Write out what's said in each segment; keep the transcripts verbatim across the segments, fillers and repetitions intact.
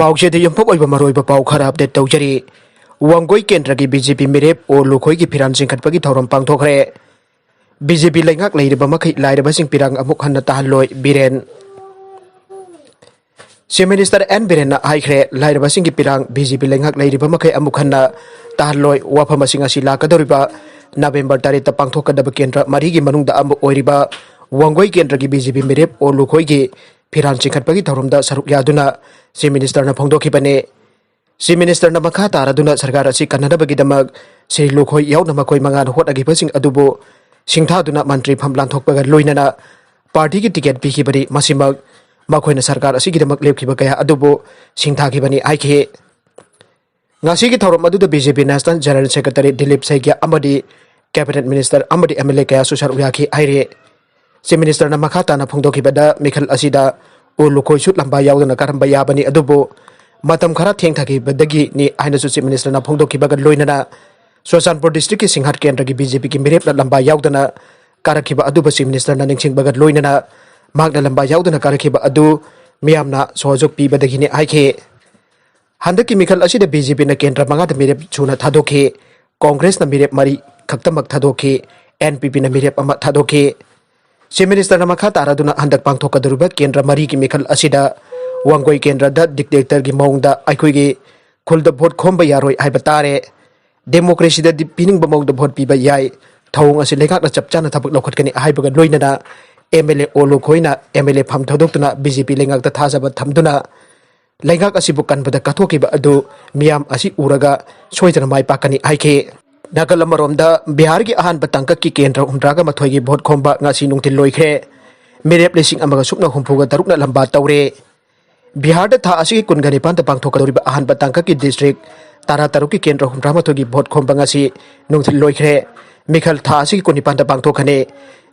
ꯄꯥꯎꯆꯦꯗ ꯌꯨꯝꯐꯝ ꯑꯣꯏꯕ ꯃꯔꯨꯑꯣꯏꯕ ꯄꯥꯎ ꯈꯔ ꯑꯞꯗꯦꯠ ꯇꯧꯖꯔꯤ꯫ ꯋꯥꯡꯒꯣꯏ ꯀꯦꯟꯗ꯭ꯔꯒꯤ ꯕꯤ ꯖꯦ ꯄꯤ ꯃꯤꯔꯦꯞ ꯑꯣ ꯂꯨꯈꯣꯏꯒꯤ ꯐꯤꯔꯥꯟ ꯆꯤꯡꯈꯠꯄꯒꯤ ꯊꯧꯔꯝ ꯄꯥꯡꯊꯣꯛꯈ꯭ꯔꯦ꯫ ꯕꯤ ꯖꯦ ꯄꯤ ꯂꯩꯉꯥꯛ ꯂꯩꯔꯤꯕ ꯃꯈꯩ ꯂꯥꯏꯔꯕꯁꯤꯡ ꯄꯤꯔꯥꯡ ꯑꯃꯨꯛ ꯍꯟꯅ ꯇꯥꯍꯜꯂꯣꯏ, ꯕꯤꯔꯦꯟ꯫ ꯆꯤꯐ ꯃꯤꯅꯤꯁꯇꯔ ꯑꯦꯟ ꯕꯤꯔꯦꯟꯅ ꯍꯥꯏꯈ꯭ꯔꯦ, ꯂꯥꯏꯔꯕꯁꯤꯡꯒꯤ ꯄꯤꯔꯥꯡ ꯕꯤ ꯖꯦ ꯄꯤ ꯂꯩꯉꯥꯛ ꯂꯩꯔꯤꯕ ꯃꯈꯩ ꯑꯃꯨꯛ ꯍꯟꯅ ꯇꯥꯍꯜꯂꯣꯏ꯫ ꯋꯥꯐꯝ ꯑꯁꯤ ꯉꯁꯤ ꯂꯥꯛꯀꯗꯧꯔꯤꯕ ꯅꯕꯦꯝꯕꯔ ꯇꯔꯦꯠꯇ ꯄꯥꯡꯊꯣꯛꯀꯗꯕ ꯀꯦꯟꯗ꯭ꯔ ꯃꯔꯤꯒꯤ ꯃꯅꯨꯡꯗ ꯑꯃ ꯑꯣꯏꯔꯤꯕ ꯋꯥꯡꯒꯣꯏ ꯀꯦꯟꯗ꯭ꯔꯒꯤ ꯕꯤ ꯖꯦ ꯄꯤ ꯃꯤꯔꯦꯞ ꯑꯣ ꯂꯨꯈꯣꯏꯒꯤ ꯐꯤꯔꯥꯟ ꯆꯤꯡꯈꯠꯄꯒꯤ ꯊꯧꯔꯝꯗ ꯁꯔꯨꯛ ꯌꯥꯗꯨꯅ ꯆꯤꯐ ꯃꯤꯅꯤꯁꯇꯔꯅ ꯐꯣꯡꯗꯣꯛꯈꯤꯕꯅꯤ꯫ ꯆꯤꯐ ꯃꯤꯅꯤꯁꯇꯔꯅ ꯃꯈꯥ ꯇꯥꯔꯗꯨꯅ ꯁꯔꯀꯥꯔ ꯑꯁꯤ ꯀꯟꯅꯅꯕꯒꯤꯗꯃꯛ ꯁ꯭ꯔꯤ ꯂꯨꯈꯣꯏ ꯌꯥꯎꯅ ꯃꯈꯣꯏ ꯃꯉꯥꯅ ꯍꯣꯠꯅꯈꯤꯕꯁꯤꯡ ꯑꯗꯨꯕꯨ ꯁꯤꯡꯊꯥꯗꯨꯅ ꯃꯟꯇ꯭ꯔꯤ ꯐꯝ ꯂꯥꯟꯊꯣꯛꯄꯒ ꯂꯣꯏꯅꯅ ꯄꯥꯔꯇꯤꯒꯤ ꯇꯤꯀꯦꯠ ꯄꯤꯈꯤꯕꯅꯤ꯫ ꯃꯁꯤꯃꯛ ꯃꯈꯣꯏꯅ ꯁꯔꯀꯥꯔ ꯑꯁꯤꯒꯤꯗꯃꯛ ꯂꯦꯞꯈꯤꯕ ꯀꯌꯥ ꯑꯗꯨꯕꯨ ꯁꯤꯡꯊꯥꯈꯤꯕꯅꯤ ꯍꯥꯏꯈꯤ꯫ ꯉꯁꯤꯒꯤ ꯊꯧꯔꯝ ꯑꯗꯨꯗ ꯕꯤ ꯖꯦ ꯄꯤ ꯅꯦꯁꯅꯦꯜ ꯖꯦꯅꯔꯦꯜ ꯁꯦꯀ꯭ꯔꯦꯇꯔꯤ ꯗꯤꯂꯤꯞ ꯁꯩꯀ꯭ꯌꯥ ꯑꯃꯗꯤ ꯀꯦꯕꯤꯅꯦꯠ ꯃꯤꯅꯤꯁꯇꯔ ꯑꯃꯗꯤ ꯑꯦꯝ ꯑꯦꯜ ꯑꯦ ꯀꯌꯥꯁꯨ ꯁꯔꯨꯛ ꯌꯥꯈꯤ ꯍꯥꯏꯔꯤ꯫ ꯆꯤꯐ ꯃꯤꯅꯤꯁꯇꯔꯅ ꯃꯈꯥ ꯇꯥꯅ ꯐꯣꯡꯗꯣꯛꯈꯤꯕꯗ, ꯃꯤꯈꯜ ꯑꯁꯤꯗ ꯑꯣ ꯂꯨꯈꯣꯏꯁꯨ ꯂꯝꯕꯥ ꯌꯥꯎꯗꯅ ꯀꯥꯔꯝꯕ ꯌꯥꯕꯅꯤ, ꯑꯗꯨꯕꯨ ꯃꯇꯝ ꯈꯔ ꯊꯦꯡꯊꯈꯤꯕꯗꯒꯤꯅꯤ ꯍꯥꯏꯅꯁꯨ ꯆꯤꯐ ꯃꯤꯅꯤꯁꯇꯔꯅ ꯐꯣꯡꯗꯣꯛꯈꯤꯕꯒ ꯂꯣꯏꯅꯅ ꯆꯨꯔꯆꯥꯟꯄꯨꯔ ꯗꯤꯁꯇ꯭ꯔꯤꯛꯀꯤ ꯁꯤꯡꯍꯥꯠ ꯀꯦꯟꯗ꯭ꯔꯒꯤ ꯕꯤ ꯖꯦ ꯄꯤꯒꯤ ꯃꯤꯔꯦꯞꯅ ꯂꯝꯕꯥ ꯌꯥꯎꯗꯅ ꯀꯥꯔꯛꯈꯤꯕ ꯑꯗꯨꯕꯨ ꯆꯤꯐ ꯃꯤꯅꯤꯁꯇꯔꯅ ꯅꯤꯡꯁꯤꯡꯕꯒ ꯂꯣꯏꯅꯅ ꯃꯍꯥꯛꯅ ꯂꯝꯕꯥ ꯌꯥꯎꯗꯅ ꯀꯥꯔꯛꯈꯤꯕ ꯑꯗꯨ ꯃꯤꯌꯥꯝꯅ ꯁꯍꯖꯣꯛ ꯄꯤꯕꯗꯒꯤꯅꯤ ꯍꯥꯏꯈꯤ꯫ ꯍꯟꯗꯛꯀꯤ ꯃꯤꯈꯜ ꯑꯁꯤꯗ ꯕꯤ ꯖꯦ ꯄꯤꯅ ꯀꯦꯟꯗ꯭ꯔ ꯃꯉꯥꯗ ꯃꯤꯔꯦꯞ ꯁꯨꯅ ꯊꯥꯗꯣꯛꯈꯤ꯫ ꯀꯣꯡꯒ꯭ꯔꯦꯁꯅ ꯃꯤꯔꯦꯞ ꯃꯔꯤ ꯈꯛꯇꯃꯛ ꯊꯥꯗꯣꯛꯈꯤ꯫ ꯑꯦꯟ ꯄꯤ ꯄꯤꯅ ꯃꯤꯔꯦꯞ ꯑꯃ ꯊꯥꯗꯣꯛꯈꯤ꯫ ꯆꯤꯐ ꯃꯤꯅꯤꯁꯇꯔꯅ ꯃꯈꯥ ꯇꯥꯔꯗꯨꯅ ꯍꯟꯗꯛ ꯄꯥꯡꯊꯣꯛꯀꯗꯧꯔꯤꯕ ꯀꯦꯟꯗ꯭ꯔ ꯃꯔꯤꯒꯤ ꯃꯤꯈꯜ ꯑꯁꯤꯗ ꯋꯥꯡꯒꯣꯏ ꯀꯦꯟꯗ꯭ꯔꯗ ꯗꯤꯛꯇꯦꯛꯇꯔꯒꯤ ꯃꯑꯣꯡꯗ ꯑꯩꯈꯣꯏꯒꯤ ꯈꯨꯜꯗ ꯚꯣꯠ ꯈꯣꯝꯕ ꯌꯥꯔꯣꯏ ꯍꯥꯏꯕ ꯇꯥꯔꯦ꯫ ꯗꯦꯃꯣꯀ꯭ꯔꯦꯁꯤꯗꯗꯤ ꯄꯤꯅꯤꯡꯕ ꯃꯑꯣꯡꯗ ꯚꯣꯠ ꯄꯤꯕ ꯌꯥꯏ꯫ ꯊꯧꯑꯣꯡ ꯑꯁꯤ ꯂꯩꯉꯥꯛꯅ ꯆꯞ ꯆꯥꯅ ꯊꯕꯛ ꯂꯧꯈꯠꯀꯅꯤ ꯍꯥꯏꯕꯒ ꯂꯣꯏꯅꯅ ꯑꯦꯝ ꯑꯦꯜ ꯑꯦ ꯑꯣ ꯂꯨꯈꯣꯏꯅ ꯑꯦꯝ ꯑꯦꯜ ꯑꯦ ꯐꯝ ꯊꯥꯗꯣꯛꯇꯨꯅ ꯕꯤ ꯖꯦ ꯄꯤ ꯂꯩꯉꯥꯛꯇ ꯊꯥꯖꯕ ꯊꯝꯗꯨꯅ ꯂꯩꯉꯥꯛ ꯑꯁꯤꯕꯨ ꯀꯟꯕꯗ ꯀꯠꯊꯣꯛꯈꯤꯕ ꯑꯗꯨ ꯃꯤꯌꯥꯝ ꯑꯁꯤ ꯎꯔꯒ ꯁꯣꯏꯗꯅ ꯃꯥꯏ ꯄꯥꯛꯀꯅꯤ ꯍꯥꯏꯈꯤ꯫ ꯅꯥꯀꯜ ꯑꯃꯔꯣꯝꯗ, ꯕꯤꯍꯥꯔꯒꯤ ꯑꯍꯥꯟꯕ ꯇꯥꯡꯀꯛꯀꯤ ꯀꯦꯟꯗ꯭ꯔ ꯍꯨꯝꯗ꯭ꯔꯥꯒ ꯃꯥꯊꯣꯏꯒꯤ ꯚꯣꯠ ꯈꯣꯝꯕ ꯉꯁꯤ ꯅꯨꯡꯊꯤꯜ ꯂꯣꯏꯈ꯭ꯔꯦ꯫ ꯃꯤꯔꯦꯞ ꯂꯤꯁꯤꯡ ꯑꯃꯒ ꯁꯨꯞꯅ ꯍꯨꯝꯐꯨꯒ ꯇꯔꯨꯛꯅ ꯂꯝꯕꯥ ꯇꯧꯔꯦ꯫ ꯕꯤꯍꯥꯔꯗ ꯊꯥ ꯑꯁꯤꯒꯤ ꯀꯨꯟꯒ ꯅꯤꯄꯥꯟꯗ ꯄꯥꯡꯊꯣꯛꯀꯗꯧꯔꯤꯕ ꯑꯍꯥꯟꯕ ꯇꯥꯡꯀꯛꯀꯤ ꯗꯤꯁꯇ꯭ꯔꯤꯛ ꯇꯔꯥ ꯇꯔꯨꯛꯀꯤ ꯀꯦꯟꯗ꯭ꯔ ꯍꯨꯝꯗ꯭ꯔꯥ ꯃꯥꯊꯣꯏꯒꯤ ꯚꯣꯠ ꯈꯣꯝꯕ ꯉꯁꯤ ꯅꯨꯡꯊꯤꯜ ꯂꯣꯏꯈ꯭ꯔꯦ꯫ ꯃꯤꯈꯜ ꯊꯥ ꯑꯁꯤꯒꯤ ꯀꯨꯟꯅꯤꯄꯥꯟꯗ ꯄꯥꯡꯊꯣꯛꯀꯅꯤ꯫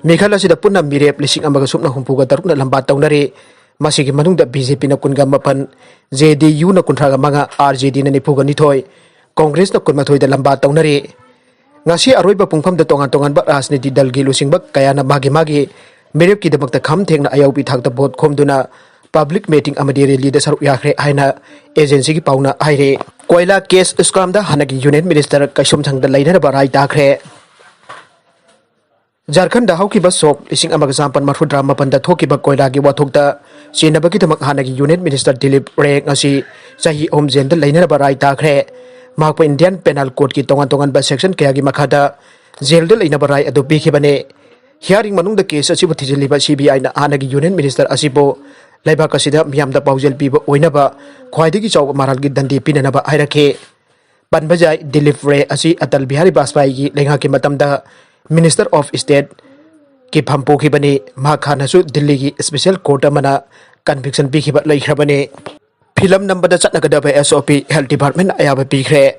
ꯃꯤꯈꯜ ꯑꯁꯤꯗ ꯄꯨꯟꯅ ꯃꯤꯔꯦꯞ ꯂꯤꯁꯤꯡ ꯑꯃꯒ ꯁꯨꯞꯅ ꯍꯨꯝꯐꯨꯒ ꯇꯔꯨꯛꯅ ꯂꯝꯕꯥ ꯇꯧꯅꯔꯤ꯫ ꯃꯁꯤꯒꯤ ꯃꯅꯨꯡꯗ ꯕꯤ ꯖꯦ ꯄꯤꯅ ꯀꯨꯟꯒ ꯃꯥꯄꯟ, ꯖꯦ ꯗꯤ ꯌꯨꯅ ꯀꯨꯟꯊ꯭ꯔꯥꯒ ꯃꯉꯥ, ꯑꯥꯔ ꯖꯦ ꯗꯤꯅ ꯅꯤꯐꯨꯒ ꯅꯤꯊꯣꯏ, ꯀꯣꯡꯒ꯭ꯔꯦꯁꯅ ꯀꯨꯟꯃꯥꯊꯣꯏꯗ ꯂꯝꯕꯥ ꯇꯧꯅꯔꯤ꯫ ꯉꯁꯤ ꯑꯔꯣꯏꯕ ꯄꯨꯡꯐꯝꯗ ꯇꯣꯉꯥꯟ ꯇꯣꯉꯥꯟꯕ ꯔꯥꯖꯅꯤꯇꯤ ꯗꯜꯒꯤ ꯂꯨꯆꯤꯡꯕ ꯀꯌꯥꯅ ꯃꯥꯒꯤ ꯃꯥꯒꯤ ꯃꯤꯔꯦꯞꯀꯤꯗꯃꯛꯇ ꯈꯝ ꯊꯦꯡꯅ ꯑꯌꯧꯕꯤ ꯊꯥꯛꯇ ꯚꯣꯠ ꯈꯣꯝꯗꯨꯅ ꯄꯕ꯭ꯂꯤꯛ ꯃꯤꯇꯤꯡ ꯑꯃꯗꯤ ꯔꯦꯂꯤꯗ ꯁꯔꯨꯛ ꯌꯥꯈ꯭ꯔꯦ ꯍꯥꯏꯅ ꯑꯦꯖꯦꯟꯁꯤꯒꯤ ꯄꯥꯎꯅ ꯍꯥꯏꯔꯦ꯫ ꯀꯣꯏꯂꯥ ꯀꯦꯁ ꯁ꯭ꯀꯥꯝꯗ ꯍꯥꯟꯅꯒꯤ ꯌꯨꯅꯤꯌꯟ ꯃꯤꯅꯤꯁꯇꯔ ꯀꯩꯁꯨꯝꯁꯪꯗ ꯂꯩꯅꯅꯕ ꯔꯥꯏ ꯇꯥꯈ꯭ꯔꯦ꯫ ꯖꯥꯔꯈꯟꯗ ꯍꯧꯈꯤꯕ ꯁꯣꯛ ꯂꯤꯁꯤꯡ ꯑꯃꯒ ꯆꯥꯃꯥꯄꯟ ꯃꯔꯐꯨꯇꯔꯥ ꯃꯥꯄꯟꯗ ꯊꯣꯛꯈꯤꯕ ꯀꯣꯏꯂꯥꯒꯤ ꯋꯥꯊꯣꯛꯇ ꯆꯦꯟꯅꯕꯒꯤꯗꯃꯛ ꯍꯥꯟꯅꯒꯤ ꯌꯨꯅꯤꯌꯟ ꯃꯤꯅꯤꯁꯇꯔ ꯗꯤꯂꯤꯞ ꯔꯦ ꯉꯁꯤ ꯆꯍꯤ ꯑꯍꯨꯝ ꯖꯦꯜꯗ ꯂꯩꯅꯅꯕ ꯔꯥꯏ ꯇꯥꯈ꯭ꯔꯦ꯫ ꯃꯍꯥꯛꯄꯨ ꯏꯟꯗꯤꯌꯥꯟ ꯄꯦꯅꯥꯜ ꯀꯣꯗꯀꯤ ꯇꯣꯉꯥꯟ ꯇꯣꯉꯥꯟꯕ ꯁꯦꯛꯁꯟ ꯀꯌꯥꯒꯤ ꯃꯈꯥꯗ ꯖꯦꯜꯗ ꯂꯩꯅꯕ ꯔꯥꯏ ꯑꯗꯨ ꯄꯤꯈꯤꯕꯅꯤ꯫ ꯍꯤꯌꯥꯔꯤꯡ ꯃꯅꯨꯡꯗ ꯀꯦꯁ ꯑꯁꯤꯕꯨ ꯊꯤꯖꯤꯜꯂꯤꯕ ꯁꯤꯕꯤꯑꯥꯏꯅ ꯍꯥꯟꯅꯒꯤ ꯌꯨꯅꯤꯌꯟ ꯃꯤꯅꯤꯁꯇꯔ ꯑꯁꯤꯕꯨ ꯂꯩꯕꯥꯛ ꯑꯁꯤꯗ ꯃꯤꯌꯥꯝꯗ ꯄꯥꯎꯖꯦꯜ ꯄꯤꯕ ꯑꯣꯏꯅꯕ ꯈ꯭ꯋꯥꯏꯗꯒꯤ ꯆꯥꯎꯕ ꯃꯔꯥꯜꯒꯤ ꯗꯟꯗꯤ ꯄꯤꯅꯅꯕ ꯍꯥꯏꯔꯛꯈꯤ꯫ ꯄꯟꯕ ꯌꯥꯏ, ꯗꯤꯂꯤꯞ ꯔꯦ ꯑꯁꯤ ꯑꯇꯜ ꯕꯤꯍꯥꯔꯤ ꯕꯥꯖꯄꯥꯏꯒꯤ ꯂꯩꯉꯥꯛꯀꯤ ꯃꯇꯝꯗ ꯃꯤꯅꯤꯁꯇꯔ ꯑꯣꯐ ꯁ꯭ꯇꯦꯠꯀꯤ ꯐꯝ ꯄꯨꯈꯤꯕꯅꯤ꯫ ꯃꯍꯥꯛ ꯍꯥꯟꯅꯁꯨ ꯗꯤꯜꯂꯤꯒꯤ ꯁ꯭ꯄꯦꯁꯦꯜ ꯀꯣꯔꯠ ꯑꯃꯅ ꯀꯟꯚꯤꯛꯁꯟ ꯄꯤꯈꯤꯕ ꯂꯩꯈ꯭ꯔꯕꯅꯤ꯫ ꯐꯤꯂꯝ ꯅꯝꯕꯗ ꯆꯠꯅꯒꯗꯕ SOP health department ꯑꯌꯥꯕ ꯄꯤꯈ꯭ꯔꯦ꯫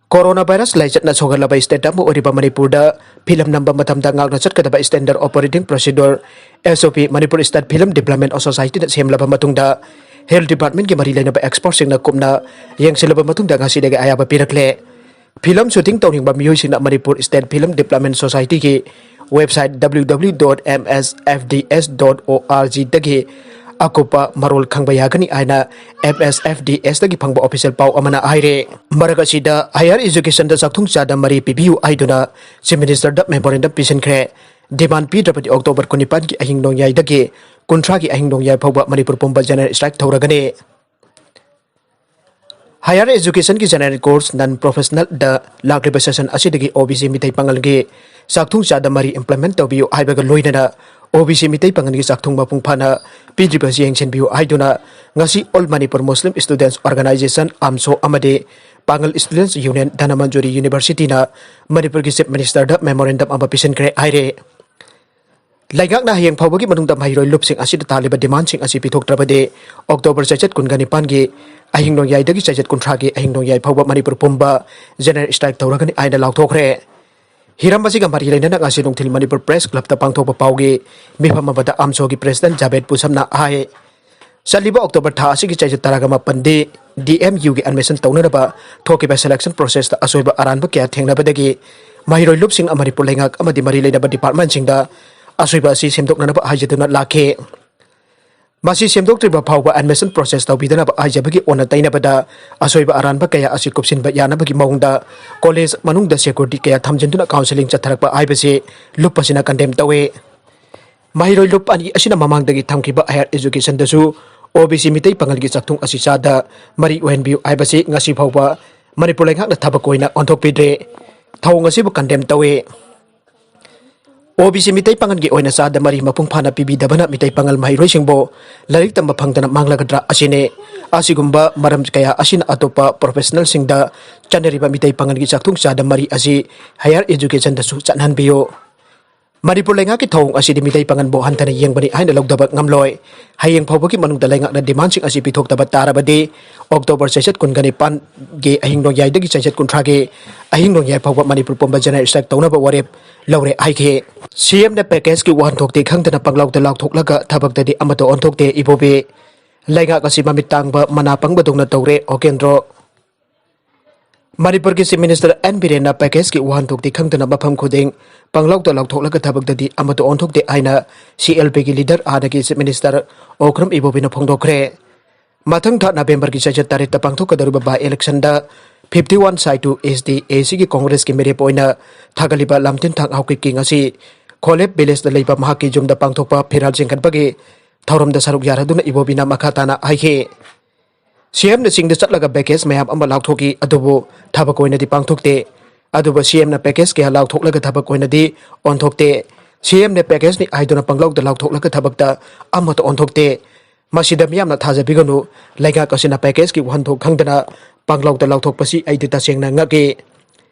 ꯀꯣꯔꯣꯅꯥ ꯚꯥꯏꯔꯁ ꯂꯥꯏꯆꯠꯅ ꯁꯣꯛꯍꯜꯂꯕ ꯁ꯭ꯇꯦꯠ ꯑꯃ ꯑꯣꯏꯔꯤꯕ ꯃꯅꯤꯄꯨꯔꯗ ꯐꯤꯂꯝ ꯅꯝꯕ ꯃꯇꯝꯗ ꯉꯥꯛꯅ ꯆꯠꯀꯗꯕ standard operating procedure, SOP, Manipur state film development ꯁꯣꯁꯥꯏꯇꯤꯅ ꯁꯦꯝꯂꯕ ꯃꯇꯨꯡꯗ, ꯍꯦꯜꯊ ꯗꯤꯄꯥꯔꯠꯃꯦꯟꯒꯤ ꯃꯔꯤ ꯂꯩꯅꯕ ꯑꯦꯛꯁꯄꯔꯠꯁꯤꯡꯅ ꯀꯨꯞꯅ ꯌꯦꯡꯁꯤꯜꯂꯕ ꯃꯇꯨꯡꯗ ꯉꯁꯤꯗꯒꯤ ꯑꯌꯥꯕ ꯄꯤꯔꯛꯂꯦ꯫ ꯐꯤꯂꯝ ꯁꯨꯇꯤꯡ ꯇꯧꯅꯤꯡꯕ ꯃꯤꯑꯣꯏꯁꯤꯡꯅ ꯃꯅꯤꯄꯨꯔ ꯁ꯭ꯇꯦꯠ ꯐꯤꯂꯝ ꯗꯤꯕ꯭ꯂꯞꯃꯦꯟ ꯁꯣꯁꯥꯏꯇꯤꯒꯤ website www.msfds.org ꯗꯒꯤ ꯑꯀꯨꯞꯄ ꯃꯔꯣꯜ ꯈꯪꯕ ꯌꯥꯒꯅꯤ ꯍꯥꯏꯅ MSFDS ꯗꯒꯤ ꯐꯪꯕ ꯑꯣꯐꯤꯁꯤꯌꯦꯜ ꯄꯥꯎ ꯑꯃꯅ ꯍꯥꯏꯔꯦ꯫ ꯃꯔꯛ ꯑꯁꯤꯗ, ꯍꯥꯌꯔ ꯑꯦꯖꯨꯀꯦꯁꯟꯗ ꯆꯥꯛꯊꯨꯡ ꯆꯥꯗ ꯃꯔꯤ ꯄꯤꯕꯤꯌꯨ ꯍꯥꯏꯗꯨꯅ ꯆꯤꯐ ꯃꯤꯅꯤꯁꯇꯔꯗ ꯃꯦꯃꯣꯔꯦꯟꯗꯝ ꯄꯤꯁꯤꯟꯈ꯭ꯔꯦ꯫ ꯗꯤꯃꯥꯟ ꯄꯤꯗ꯭ꯔꯕꯗꯤ ꯑꯣꯛꯇꯣꯕꯔ ꯀꯨꯟꯅꯤꯄꯥꯟꯒꯤ ꯑꯍꯤꯡ ꯅꯣꯡꯌꯥꯏꯗꯒꯤ ꯀꯨꯟꯊ꯭ꯔꯥꯒꯤ ꯑꯍꯤꯡ ꯅꯣꯡꯌꯥꯏ ꯐꯥꯎꯕ ꯃꯅꯤꯄꯨꯔ ꯄꯨꯝꯕ ꯖꯦꯅꯔꯦꯜ ꯁ꯭ꯇ꯭ꯔꯥꯏꯛ ꯇꯧꯔꯒꯅꯤ꯫ ꯍꯥꯌꯔ ꯑꯦꯖꯨꯀꯦꯁꯟꯒꯤ ꯖꯦꯅꯔꯦꯜ ꯀꯣꯔꯁ ꯅꯟ ꯄ꯭ꯔꯣꯐꯦꯁꯅꯦꯜꯗ ꯂꯥꯛꯂꯤꯕ ꯁꯦꯁꯟ ꯑꯁꯤꯗꯒꯤ OBC ꯃꯤꯇꯩ ꯄꯥꯉꯜꯒꯤ ꯆꯥꯛꯊꯨꯡ ꯆꯥꯗ ꯃꯔꯤ ꯏꯝꯄ꯭ꯂꯤꯃꯦꯟ ꯇꯧꯕꯤꯌꯨ ꯍꯥꯏꯕꯒ ꯂꯣꯏꯅꯅ OBC ꯃꯤꯇꯩ ꯄꯥꯉꯜꯒꯤ ꯆꯥꯛꯊꯨꯡ ꯃꯄꯨꯡ ꯐꯥꯅ ꯄꯤꯗ꯭ꯔꯤꯕ ꯑꯁꯤ ꯌꯦꯡꯁꯤꯟꯕꯤꯌꯨ ꯍꯥꯏꯗꯨꯅ ꯉꯁꯤ All Manipur Muslim Students Organisation, AMSO, ꯑꯃꯗꯤ ꯄꯥꯉꯜ ꯁ꯭ꯇꯨꯗꯦꯟꯠꯁ ꯌꯨꯅꯤꯌꯟ ꯙꯅꯃꯟꯖꯨꯔꯤ ꯌꯨꯅꯤꯚꯔꯁꯤꯇꯤꯅ ꯃꯅꯤꯄꯨꯔꯒꯤ ꯆꯤꯐ ꯃꯤꯅꯤꯁꯇꯔꯗ ꯃꯦꯃꯣꯔꯦꯟꯗꯝ ꯑꯃ ꯄꯤꯁꯤꯟꯈ꯭ꯔꯦ ꯍꯥꯏꯔꯦ꯫ ꯂꯩꯉꯥꯛꯅ ꯍꯌꯦꯡ ꯐꯥꯎꯕꯒꯤ ꯃꯅꯨꯡꯗ ꯃꯍꯩꯔꯣꯏ ꯂꯨꯞꯁꯤꯡ ꯑꯁꯤꯗ ꯇꯥꯜꯂꯤꯕ ꯗꯤꯃꯥꯟꯁꯤꯡ ꯑꯁꯤ ꯄꯤꯊꯣꯛꯇ꯭ꯔꯕꯗꯤ ꯑꯣꯛꯇꯣꯕꯔ ꯆꯩꯆꯠ ꯀꯨꯟꯒ ꯅꯤꯄꯥꯟꯒꯤ ꯑꯍꯤꯡ ꯅꯣꯡꯌꯥꯏꯗꯒꯤ ꯆꯩꯆꯠ ꯀꯨꯟꯊ꯭ꯔꯥꯒꯤ ꯑꯍꯤꯡ ꯅꯣꯡꯌꯥꯏ ꯐꯥꯎꯕ ꯃꯅꯤꯄꯨꯔ ꯄꯨꯝꯕ ꯖꯦꯅꯔꯦꯜ ꯁ꯭ꯇ꯭ꯔꯥꯏꯛ ꯇꯧꯔꯒꯅꯤ ꯍꯥꯏꯅ ꯂꯥꯎꯊꯣꯛꯈ꯭ꯔꯦ꯫ ꯍꯤꯔꯝ ꯑꯁꯤꯒ ꯃꯔꯤ ꯂꯩꯅꯅ ꯉꯁꯤ ꯅꯨꯡꯊꯤꯜ ꯃꯅꯤꯄꯨꯔ ꯄ꯭ꯔꯦꯁ ꯀ꯭ꯂꯕꯇ ꯄꯥꯡꯊꯣꯛꯄ ꯄꯥꯎꯒꯤ ꯃꯤꯐꯝ ꯑꯃꯗ ꯑꯥꯝꯁꯣꯒꯤ ꯄ꯭ꯔꯦꯁꯤꯗꯦꯟꯠ ꯖꯥꯕꯦꯗ ꯄꯨꯁꯝꯅ ꯍꯥꯏ, ꯆꯠꯂꯤꯕ ꯑꯣꯛꯇꯣꯕꯔ ꯊꯥ ꯑꯁꯤꯒꯤ ꯆꯩꯆꯠ ꯇꯔꯥꯒ ꯃꯥꯄꯟꯗꯤ DMUꯒꯤ ꯑꯦꯗꯃꯤꯁꯟ ꯇꯧꯅꯅꯕ ꯊꯣꯛꯈꯤꯕ ꯁꯦꯂꯦꯛꯁꯟ ꯄ꯭ꯔꯣꯁꯦꯁꯇ ꯑꯁꯣꯏꯕ ꯑꯔꯥꯟꯕ ꯀꯌꯥ ꯊꯦꯡꯅꯕꯗꯒꯤ ꯃꯍꯩꯔꯣꯏ ꯂꯨꯞꯁꯤꯡꯅ ꯃꯅꯤꯄꯨꯔ ꯂꯩꯉꯥꯛ ꯑꯃꯗꯤ ꯃꯔꯤ ꯂꯩꯅꯕ ꯗꯤꯄꯥꯔꯠꯃꯦꯟꯠꯁꯤꯡꯗ ꯑꯁꯣꯏꯕ ꯑꯁꯤ ꯁꯦꯝꯗꯣꯛꯅꯅꯕ ꯍꯥꯏꯖꯗꯨꯅ ꯂꯥꯛꯈꯤ꯫ ꯃꯁꯤ ꯁꯦꯝꯗꯣꯛꯇ꯭ꯔꯤꯕ ꯐꯥꯎꯕ admission process ꯇꯧꯕꯤꯗꯅꯕ ꯍꯥꯏꯖꯕꯒꯤ ꯑꯣꯟꯅ ꯇꯩꯅꯕꯗ ꯑꯁꯣꯏꯕ ꯑꯔꯥꯟꯕ ꯀꯌꯥ ꯑꯁꯤ ꯀꯨꯞꯁꯤꯟꯕ ꯌꯥꯅꯕꯒꯤ ꯃꯑꯣꯡꯗ college ꯃꯅꯨꯡꯗ security ꯀꯌꯥ ꯊꯝꯖꯤꯟꯗꯨꯅ counselling ꯆꯠꯊꯔꯛꯄ ꯍꯥꯏꯕꯁꯤ ꯂꯨꯞ ꯑꯁꯤꯅ condemn ꯇꯧꯏ꯫ ꯃꯍꯩꯔꯣꯏ ꯂꯨꯞ ꯑꯅꯤ ꯑꯁꯤꯅ ꯃꯃꯥꯡꯗꯒꯤ ꯊꯝꯈꯤꯕ higher educationꯗꯁꯨ OBC ꯃꯤꯇꯩ ꯄꯥꯉꯜꯒꯤ ꯆꯥꯛꯊꯨꯡ ꯑꯁꯤ ꯆꯥꯗ ꯃꯔꯤ ꯑꯣꯏꯍꯟꯕꯤꯌꯨ ꯍꯥꯏꯕꯁꯤ ꯉꯁꯤ ꯐꯥꯎꯕ ꯃꯅꯤꯄꯨꯔ ꯂꯩꯉꯥꯛꯅ ꯊꯕꯛ ꯑꯣꯏꯅ ꯑꯣꯟꯊꯣꯛꯄꯤꯗ꯭ꯔꯦ꯫ ꯊꯧꯑꯣꯡ ꯑꯁꯤꯕꯨ condemn ꯇꯧꯏ꯫ OBC ꯃꯤꯇꯩ ꯄꯥꯉꯜꯒꯤ ꯑꯣꯏꯅ ꯆꯥꯗ ꯃꯔꯤ ꯃꯄꯨꯡ ꯐꯥꯅ ꯄꯤꯕꯤꯗꯕꯅ ꯃꯤꯇꯩ ꯄꯥꯉꯜ ꯃꯍꯩꯔꯣꯏꯁꯤꯡꯕꯨ ꯂꯥꯏꯔꯤꯛ ꯇꯝꯕ ꯐꯪꯗꯅ ꯃꯥꯡꯂꯒꯗ꯭ꯔꯥ ꯑꯁꯤꯅꯤ꯫ ꯑꯁꯤꯒꯨꯝꯕ ꯃꯔꯝ ꯀꯌꯥ ꯑꯁꯤꯅ ꯑꯇꯣꯞꯄ professionalꯁꯤꯡꯗ ꯆꯠꯅꯔꯤꯕ ꯃꯤꯇꯩ ꯄꯥꯉꯜꯒꯤ ꯆꯥꯛꯊꯨꯡ ꯆꯥꯗ ꯃꯔꯤ ꯑꯁꯤ higher educationꯗꯁꯨ ꯆꯠꯍꯟꯕꯤꯌꯨ꯫ ꯃꯅꯤꯄꯨꯔ ꯂꯩꯉꯥꯛꯀꯤ ꯊꯧꯑꯣꯡ ꯑꯁꯤꯗꯤ ꯃꯤꯇꯩ ꯄꯥꯉꯜꯕꯨ ꯍꯟꯊꯅ ꯌꯦꯡꯕꯅꯤ ꯍꯥꯏꯅ ꯂꯧꯗꯕ ꯉꯝꯂꯣꯏ꯫ ꯍꯌꯦꯡ ꯐꯥꯎꯕꯒꯤ ꯃꯅꯨꯡꯗ ꯂꯩꯉꯥꯛꯅ demandꯁꯤꯡ ꯑꯁꯤ ꯄꯤꯊꯣꯛꯇꯕ ꯇꯥꯔꯕꯗꯤ October ꯆꯩꯆꯠ ꯀꯨꯟꯒꯅꯤꯄꯥꯟꯒꯤ ꯑꯍꯤꯡ ꯅꯣꯡꯌꯥꯏꯗꯒꯤ ꯆꯩꯆꯠ ꯀꯨꯟꯊ꯭ꯔꯥꯒꯤ ꯑꯍꯤꯡ ꯅꯣꯡꯌꯥꯏ ꯐꯥꯎꯕ ꯃꯅꯤꯄꯨꯔ ꯄꯨꯝꯕ general strike ꯇꯧꯅꯕ ꯋꯥꯔꯦꯞ ꯂꯧꯔꯦ ꯍꯥꯏꯈꯤ꯫ CMꯅ packageꯀꯤ ꯋꯥꯍꯟꯊꯣꯛꯇꯤ ꯈꯪꯗꯅ ꯄꯪꯂꯥꯎꯗ ꯂꯥꯎꯊꯣꯛꯂꯒ ꯊꯕꯛꯇꯗꯤ ꯑꯃꯠꯇ ꯑꯣꯟꯊꯣꯛꯇꯦ ꯏꯕꯣꯕꯤ꯫ ꯂꯩꯉꯥꯛ ꯑꯁꯤ ꯃꯃꯤꯠ ꯇꯥꯡꯕ ꯃꯅꯥ ꯄꯪꯕꯗꯧꯅ ꯇꯧꯔꯦ ꯑꯣꯀꯦꯟꯗ꯭ꯔꯣ꯫ ꯃꯅꯤꯄꯨꯔꯒꯤ Chief Minister ꯑꯦꯟ ꯕꯤꯔꯦꯟꯅ packageꯀꯤ ꯋꯥꯍꯟꯊꯣꯛꯇꯤ ꯈꯪꯗꯅ ꯃꯐꯝ ꯈꯨꯗꯤꯡ ꯄꯪꯂꯥꯎꯗ ꯂꯥꯎꯊꯣꯛꯂꯒ ꯊꯕꯛꯇꯗꯤ ꯑꯃꯠꯇ ꯑꯣꯟꯊꯣꯛꯇꯦ ꯍꯥꯏꯅ CLPꯒꯤ leader ꯍꯥꯟꯅꯒꯤ Chief Minister ꯑꯣꯀ꯭ꯔꯝ ꯏꯕꯣꯕꯤꯅ ꯐꯣꯡꯗꯣꯛꯈ꯭ꯔꯦ꯫ ꯃꯊꯪ ꯊꯥ Novemberꯒꯤ ꯆꯩꯆꯠ ꯇꯔꯦꯠꯇ ꯄꯥꯡꯊꯣꯛꯀꯗꯧꯔꯤꯕ by electionꯗ fifty one side to SDACꯒꯤ Congressꯀꯤ ꯃꯤꯔꯦꯞ ꯑꯣꯏꯅ ꯊꯥꯒꯠꯂꯤꯕ ꯂꯝꯇꯤꯟꯊꯥꯡ ꯍꯥꯎꯀꯤꯞꯀꯤ ꯉꯁꯤ ꯈꯣꯂꯦꯞ villageꯇ ꯂꯩꯕ ꯃꯍꯥꯛꯀꯤ ꯌꯨꯝꯗ ꯄꯥꯡꯊꯣꯛꯄ ꯐꯤꯔꯥꯜ ꯆꯤꯡꯈꯠꯄꯒꯤ ꯊꯧꯔꯝꯗ ꯁꯔꯨꯛ ꯌꯥꯔꯗꯨꯅ ꯏꯕꯣꯕꯤꯅ ꯃꯈꯥ ꯇꯥꯅ ꯍꯥꯏꯈꯤ꯫ CMꯅ ꯆꯤꯡꯗ ꯆꯠꯂꯒ package ꯃꯌꯥꯝ ꯑꯃ ꯂꯥꯎꯊꯣꯛꯈꯤ, ꯑꯗꯨꯕꯨ ꯊꯕꯛ ꯑꯣꯏꯅꯗꯤ ꯄꯥꯡꯊꯣꯛꯇꯦ꯫ ꯑꯗꯨꯕꯨ CMꯅ package ꯀꯌꯥ ꯂꯥꯎꯊꯣꯛꯂꯒ ꯊꯕꯛ ꯑꯣꯏꯅꯗꯤ ꯑꯣꯟꯊꯣꯛꯇꯦ꯫ CMꯅ packageꯅꯤ ꯍꯥꯏꯗꯨꯅ ꯄꯪꯂꯥꯎꯗ ꯂꯥꯎꯊꯣꯛꯂꯒ ꯊꯕꯛꯇ ꯑꯃꯠꯇ ꯑꯣꯟꯊꯣꯛꯇꯦ꯫ ꯃꯁꯤꯗ ꯃꯤꯌꯥꯝꯅ ꯊꯥꯖꯕꯤꯒꯅꯨ꯫ ꯂꯩꯉꯥꯛ ꯑꯁꯤꯅ packageꯀꯤ ꯋꯥꯍꯟꯊꯣꯛ ꯈꯪꯗꯅ ꯄꯪꯂꯥꯎꯗ ꯂꯥꯎꯊꯣꯛꯄꯁꯤ ꯑꯩꯗꯤ ꯇꯁꯦꯡꯅ ꯉꯛꯏ꯫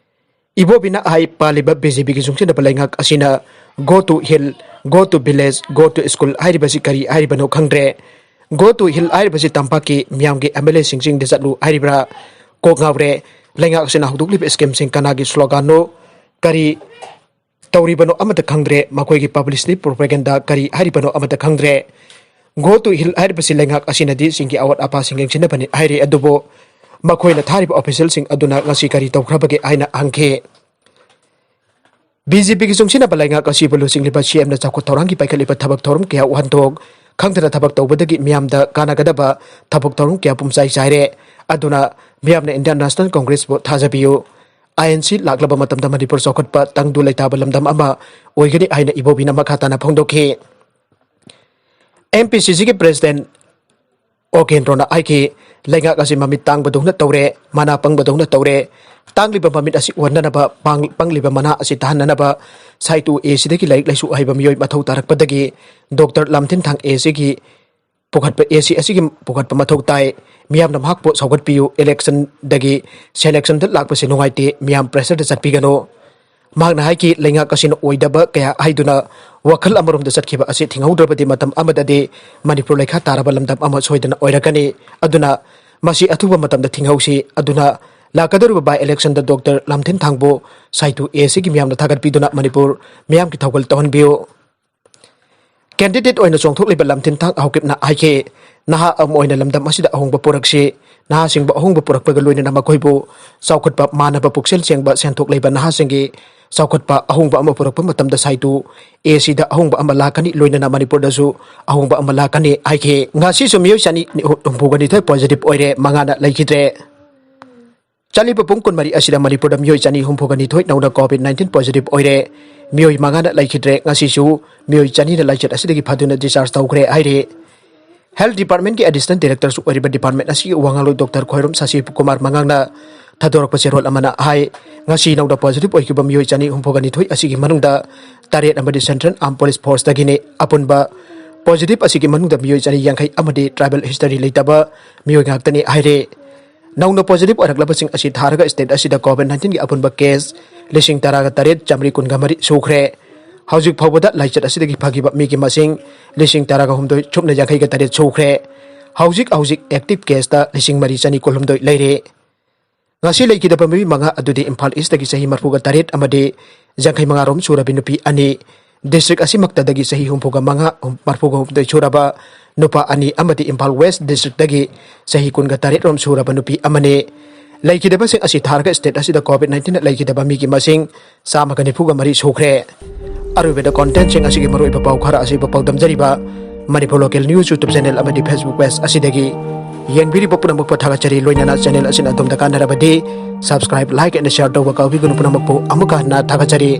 ꯏꯕꯣꯕꯤꯅ ꯍꯥꯏ, ꯄꯥꯜꯂꯤꯕ BJPꯒꯤ ꯆꯨꯡꯁꯤꯟꯅꯕ ꯂꯩꯉꯥꯛ ꯑꯁꯤꯅ go to hill, go to village, go to school ꯍꯥꯏꯔꯤꯕꯁꯤ ꯀꯔꯤ ꯍꯥꯏꯔꯤꯕꯅꯣ ꯈꯪꯗ꯭ꯔꯦ꯫ Go to hill ꯍꯥꯏꯔꯤꯕꯁꯤ ꯇꯝꯄꯥꯛꯀꯤ ꯃꯤꯌꯥꯝꯒꯤ MLAꯁꯤꯡ ꯆꯤꯡꯗ ꯆꯠꯂꯨ ꯍꯥꯏꯔꯤꯕ꯭ꯔꯥ? ꯀꯣꯛ ꯉꯥꯎꯔꯦ꯫ ꯂꯩꯉꯥꯛ ꯑꯁꯤꯅ ꯍꯧꯗꯣꯛꯂꯤꯕ schemeꯁꯤꯡ ꯀꯅꯥꯒꯤ sloganꯅꯣ? ꯀꯔꯤ ꯇꯧꯔꯤꯕꯅꯣ ꯑꯃꯠꯇ ꯈꯪꯗ꯭ꯔꯦ꯫ ꯃꯈꯣꯏꯒꯤ publicity propaganda ꯀꯔꯤ ꯍꯥꯏꯔꯤꯕꯅꯣ ꯑꯃꯠꯇ ꯈꯪꯗ꯭ꯔꯦ꯫ Go to hill ꯍꯥꯏꯔꯤꯕꯁꯤ ꯂꯩꯉꯥꯛ ꯑꯁꯤꯅꯗꯤ ꯆꯤꯡꯒꯤ ꯑꯋꯥꯠ ꯑꯄꯥꯁꯤꯡ ꯌꯦꯡꯁꯤꯟꯅꯕꯅꯤ ꯍꯥꯏꯔꯤ, ꯑꯗꯨꯕꯨ ꯃꯈꯣꯏꯅ ꯊꯥꯔꯤꯕ officialꯁꯤꯡ ꯑꯗꯨꯅ ꯉꯁꯤ ꯀꯔꯤ ꯇꯧꯈ꯭ꯔꯕꯒꯦ ꯍꯥꯏꯅ ꯍꯪꯈꯤ꯫ BJPꯒꯤ ꯆꯨꯡꯁꯤꯟꯅꯕ ꯂꯩꯉꯥꯛ ꯑꯁꯤꯕꯨ ꯂꯨꯆꯤꯡꯂꯤꯕ CMꯅ ꯆꯥꯎꯈꯠ ꯊꯧꯔꯥꯡꯒꯤ ꯄꯥꯏꯈꯠꯂꯤꯕ ꯊꯕꯛ ꯊꯧꯔꯝ ꯀꯌꯥ ꯋꯥꯍꯟꯊꯣꯛ ꯈꯪꯗꯅ ꯊꯕꯛ ꯇꯧꯕꯗꯒꯤ ꯃꯤꯌꯥꯝꯗ ꯀꯥꯟꯅꯒꯗꯕ ꯊꯕꯛ ꯊꯧꯔꯝ ꯀꯌꯥ ꯄꯨꯝꯆꯥꯏ ꯆꯥꯏꯔꯦ꯫ ꯑꯗꯨꯅ ꯃꯤꯌꯥꯝꯅ Indian National Congressꯕꯨ ꯊꯥꯖꯕꯤꯌꯨ꯫ INC ꯂꯥꯛꯂꯕ ꯃꯇꯝꯗ ꯃꯅꯤꯄꯨꯔ ꯆꯥꯎꯈꯠꯄ ꯇꯪꯗꯨ ꯂꯩꯇꯥꯕ ꯂꯝꯗꯝ ꯑꯃ ꯑꯣꯏꯒꯅꯤ ꯍꯥꯏꯅ ꯏꯕꯣꯕꯤꯅ ꯃꯈꯥ ꯇꯥꯅ ꯐꯣꯡꯗꯣꯛꯈꯤ꯫ MPCCꯒꯤ President ꯑꯣ ꯀꯦꯟꯗ꯭ꯔꯣꯅ ꯍꯥꯏꯈꯤ, ꯂꯩꯉꯥꯛ ꯑꯁꯤ ꯃꯃꯤꯠ ꯇꯥꯡꯕꯗꯧꯅ ꯇꯧꯔꯦ, ꯃꯅꯥ ꯄꯪꯕꯗꯧꯅ ꯇꯧꯔꯦ꯫ ꯇꯥꯡꯂꯤꯕ ꯃꯃꯤꯠ ꯑꯁꯤ ꯎꯍꯟꯅꯅꯕ, ꯄꯥꯡ-, ꯄꯪꯂꯤꯕ ꯃꯅꯥ ꯑꯁꯤ ꯇꯥꯍꯟꯅꯅꯕ ꯁꯥꯏꯇꯨ ACꯗꯒꯤ ꯂꯥꯏꯔꯤꯛ ꯂꯥꯏꯁꯨ ꯍꯩꯕ ꯃꯤꯑꯣꯏ ꯃꯊꯧ ꯇꯥꯔꯛꯄꯗꯒꯤ ꯗꯣꯛꯇꯔ ꯂꯥꯝꯊꯤꯟꯊꯥꯡ ACꯒꯤ ꯄꯨꯈꯠꯄ, AC ꯑꯁꯤꯒꯤ ꯄꯨꯈꯠꯄ ꯃꯊꯧ ꯇꯥꯏ꯫ ꯃꯤꯌꯥꯝꯅ ꯃꯍꯥꯛꯄꯨ ꯁꯧꯒꯠꯄꯤꯌꯨ, electionꯗꯒꯤ selectionꯗ ꯂꯥꯛꯄꯁꯤ ꯅꯨꯡꯉꯥꯏꯇꯦ, ꯃꯤꯌꯥꯝ pressureꯗ ꯆꯠꯄꯤꯒꯅꯨ꯫ ꯃꯍꯥꯛꯅ ꯍꯥꯏꯈꯤ, ꯂꯩꯉꯥꯛ ꯑꯁꯤꯅ ꯑꯣꯏꯗꯕ ꯀꯌꯥ ꯍꯥꯏꯗꯨꯅ ꯋꯥꯈꯜ ꯑꯃꯔꯣꯝꯗ ꯆꯠꯈꯤꯕ ꯑꯁꯤ ꯊꯤꯡꯍꯧꯗ꯭ꯔꯕꯗꯤ ꯃꯇꯝ ꯑꯃꯗꯗꯤ ꯃꯅꯤꯄꯨꯔ ꯂꯩꯈꯥ ꯇꯥꯔꯕ ꯂꯝꯗꯝ ꯑꯃ ꯁꯣꯏꯗꯅ ꯑꯣꯏꯔꯛꯀꯅꯤ꯫ ꯑꯗꯨꯅ ꯃꯁꯤ ꯑꯊꯨꯕ ꯃꯇꯝꯗ ꯊꯤꯡꯍꯧꯁꯤ꯫ ꯑꯗꯨꯅ ꯂꯥꯛꯀꯗꯧꯔꯤꯕ by electionꯗ ꯗꯣꯛꯇꯔ ꯂꯥꯝꯊꯤꯟꯊꯥꯡꯕꯨ ꯁꯥꯏꯇꯨ ACꯒꯤ ꯃꯤꯌꯥꯝꯅ ꯊꯥꯒꯠꯄꯤꯗꯨꯅ ꯃꯅꯤꯄꯨꯔ ꯃꯤꯌꯥꯝꯒꯤ ꯊꯧꯒꯜ ꯇꯧꯍꯟꯕꯤꯌꯨ꯫ Candidate ꯑꯣꯏꯅ ꯆꯣꯡꯊꯣꯛꯂꯤꯕ ꯂꯥꯝꯊꯤꯟꯊꯥꯡ ꯍꯥꯎꯀꯤꯞꯅ ꯍꯥꯏꯈꯤ, ꯅꯍꯥ ꯑꯃ ꯑꯣꯏꯅ ꯂꯝꯗꯝ ꯑꯁꯤꯗ ꯑꯍꯣꯡꯕ ꯄꯨꯔꯛꯁꯤ꯫ ꯅꯍꯥꯁꯤꯡꯕꯨ ꯑꯍꯣꯡꯕ ꯄꯨꯔꯛꯄꯒ ꯂꯣꯏꯅꯅ ꯃꯈꯣꯏꯕꯨ ꯆꯥꯎꯈꯠꯄ, ꯃꯥꯟꯅꯕ ꯄꯨꯛꯆꯦꯜ ꯁꯦꯡꯕ, ꯁꯦꯟꯊꯣꯛ ꯂꯩꯕ ꯅꯍꯥꯁꯤꯡꯒꯤ ꯆꯥꯎꯈꯠꯄ ꯑꯍꯣꯡꯕ ꯑꯃ ꯄꯨꯔꯛꯄ ꯃꯇꯝꯗ ꯁꯥꯏꯇꯨ ACꯗ ꯑꯍꯣꯡꯕ ꯑꯃ ꯂꯥꯛꯀꯅꯤ, ꯂꯣꯏꯅꯅ ꯃꯅꯤꯄꯨꯔꯗꯁꯨ ꯑꯍꯣꯡꯕ ꯑꯃ ꯂꯥꯛꯀꯅꯤ ꯍꯥꯏꯈꯤ꯫ ꯉꯁꯤꯁꯨ ꯃꯤꯑꯣꯏ ꯆꯅꯤ ꯍꯨꯝꯐꯨꯒ ꯅꯤꯊꯣꯏ positive ꯑꯣꯏꯔꯦ, ꯃꯉꯥꯅ ꯂꯩꯈꯤꯗ꯭ꯔꯦ꯫ ꯆꯠꯂꯤꯕ ꯄꯨꯡ ꯀꯨꯟꯃꯔꯤ ꯑꯁꯤꯗ ꯃꯅꯤꯄꯨꯔꯗ ꯃꯤꯑꯣꯏ ꯆꯅꯤ ꯍꯨꯝꯐꯨꯒ ꯅꯤꯊꯣꯏ ꯅꯧꯅ COVID nineteen positive ꯑꯣꯏꯔꯦ꯫ ꯃꯤꯑꯣꯏ ꯃꯉꯥꯅ ꯂꯩꯈꯤꯗ꯭ꯔꯦ꯫ ꯉꯁꯤꯁꯨ ꯃꯤꯑꯣꯏ ꯆꯅꯤꯅ ꯂꯥꯏꯆꯠ ꯑꯁꯤꯗꯒꯤ ꯐꯗꯨꯅ discharge ꯇꯧꯈ꯭ꯔꯦ ꯍꯥꯏꯔꯤ꯫ Health Departmentꯀꯤ Additional Directorꯁꯨ ꯑꯣꯏꯔꯤꯕ department ꯑꯁꯤꯒꯤ ꯋꯥ ꯉꯥꯡꯂꯣꯏ ꯗꯣꯛꯇꯔ ꯈꯣꯏꯔꯣꯝ ꯁꯁꯤ ꯀꯨꯃꯥꯔ ꯃꯉꯥꯡꯅ ꯊꯥꯗꯣꯔꯛꯄ ꯆꯦꯔꯣꯜ ꯑꯃꯅ ꯍꯥꯏ, ꯉꯁꯤ ꯅꯧꯅ positive ꯑꯣꯏꯈꯤꯕ ꯃꯤꯑꯣꯏ ꯆꯅꯤ ꯍꯨꯝꯐꯨꯒ ꯅꯤꯊꯣꯏ ꯑꯁꯤꯒꯤ ꯃꯅꯨꯡꯗ ꯇꯔꯦꯠ ꯑꯃꯗꯤ Central Armed Police Forceꯇꯒꯤꯅꯤ꯫ ꯑꯄꯨꯟꯕ positive ꯑꯁꯤꯒꯤ ꯃꯅꯨꯡꯗ ꯃꯤꯑꯣꯏ ꯆꯅꯤ ꯌꯥꯡꯈꯩ ꯑꯃꯗꯤ tribal history ꯂꯩꯇꯕ ꯃꯤꯑꯣꯏ ꯉꯥꯛꯇꯅꯤ ꯍꯥꯏꯔꯤ꯫ ꯅꯧꯅ positive ꯑꯣꯏꯔꯛꯂꯕꯁꯤꯡ ꯑꯁꯤ ꯊꯥꯔꯒ state ꯑꯁꯤꯗ COVID nineteenꯒꯤ ꯑꯄꯨꯟꯕ case ꯂꯤꯁꯤꯡ ꯇꯔꯥꯒ ꯇꯔꯦꯠ ꯆꯥꯃꯔꯤ ꯀꯨꯟꯒ ꯃꯔꯤ ꯁꯨꯈ꯭ꯔꯦ꯫ ꯍꯧꯖꯤꯛ ꯐꯥꯎꯕꯗ ꯂꯥꯏꯆꯠ ꯑꯁꯤꯗꯒꯤ ꯐꯈꯤꯕ ꯃꯤꯒꯤ ꯃꯁꯤꯡ ꯂꯤꯁꯤꯡ ꯇꯔꯥꯒ ꯍꯨꯝꯗꯣꯏ ꯁꯨꯞꯅ ꯌꯥꯡꯈꯩꯒ ꯇꯔꯦꯠ ꯁꯨꯈ꯭ꯔꯦ꯫ ꯍꯧꯖꯤꯛ ꯍꯧꯖꯤꯛ active caseꯇ ꯂꯤꯁꯤꯡ ꯃꯔꯤ ꯆꯅꯤ ꯀꯨꯟꯍꯨꯝꯗꯣꯏ ꯂꯩꯔꯦ꯫ ꯉꯁꯤ ꯂꯩꯈꯤꯗꯕ ꯃꯤꯑꯣꯏ ꯃꯉꯥ ꯑꯗꯨꯗꯤ ꯏꯝꯐꯥꯜ Eastꯇꯒꯤ ꯆꯍꯤ ꯃꯔꯐꯨꯒ ꯇꯔꯦꯠ ꯑꯃꯗꯤ ꯌꯥꯡꯈꯩ ꯃꯉꯥ ꯔꯣꯝ ꯁꯨꯔꯕꯤ ꯅꯨꯄꯤ ꯑꯅꯤ, district ꯑꯁꯤꯃꯛꯇꯗꯒꯤ ꯆꯍꯤ ꯍꯨꯝꯐꯨꯒ ꯃꯉꯥ, ꯃꯔꯐꯨꯒ ꯍꯨꯝꯗꯣꯏ ꯁꯨꯔꯕ ꯅꯨꯄꯥ ꯑꯅꯤ ꯑꯃꯗꯤ ꯏꯝꯐꯥꯜ West districtꯇꯒꯤ ꯆꯍꯤ ꯀꯨꯟꯒ ꯇꯔꯦꯠ ꯔꯣꯝ ꯁꯨꯔꯕ ꯅꯨꯄꯤ ꯑꯃꯅꯤ꯫ ꯂꯩꯈꯤꯗꯕꯁꯤꯡ ꯑꯁꯤ ꯊꯥꯔꯒ state ꯑꯁꯤꯗ COVID nineteenꯅ ꯂꯩꯈꯤꯗꯕ ꯃꯤꯒꯤ ꯃꯁꯤꯡ ꯆꯥꯝꯃꯒ ꯅꯤꯐꯨꯒ ꯃꯔꯤ ꯁꯨꯈ꯭ꯔꯦ꯫ ꯑꯔꯣꯏꯕꯗ contentꯁꯤꯡ ꯑꯁꯤꯒꯤ ꯃꯔꯨꯑꯣꯏꯕ ꯄꯥꯎ ꯈꯔ ꯑꯁꯤꯕꯨ ꯄꯥꯎꯗꯝꯖꯔꯤꯕ Manipur Local News YouTube channel ꯑꯃꯗꯤ Facebook page ꯑꯁꯤꯗꯒꯤ꯫ ꯌꯦꯡꯕꯤꯔꯤꯕ ꯄꯨꯝꯅꯃꯛꯄꯨ ꯊꯥꯒꯠꯆꯔꯤ꯫ ꯂꯣꯏꯅꯅ channel ꯑꯁꯤꯅ ꯑꯗꯣꯝꯗ ꯀꯥꯟꯅꯔꯕꯗꯤ subscribe, like and share ꯇꯧꯕ ꯀꯥꯎꯕꯤꯒꯅꯨ꯫ ꯄꯨꯝꯅꯃꯛꯄꯨ ꯑꯃꯨꯛꯀ ꯍꯟꯅ ꯊꯥꯒꯠꯆꯔꯤ꯫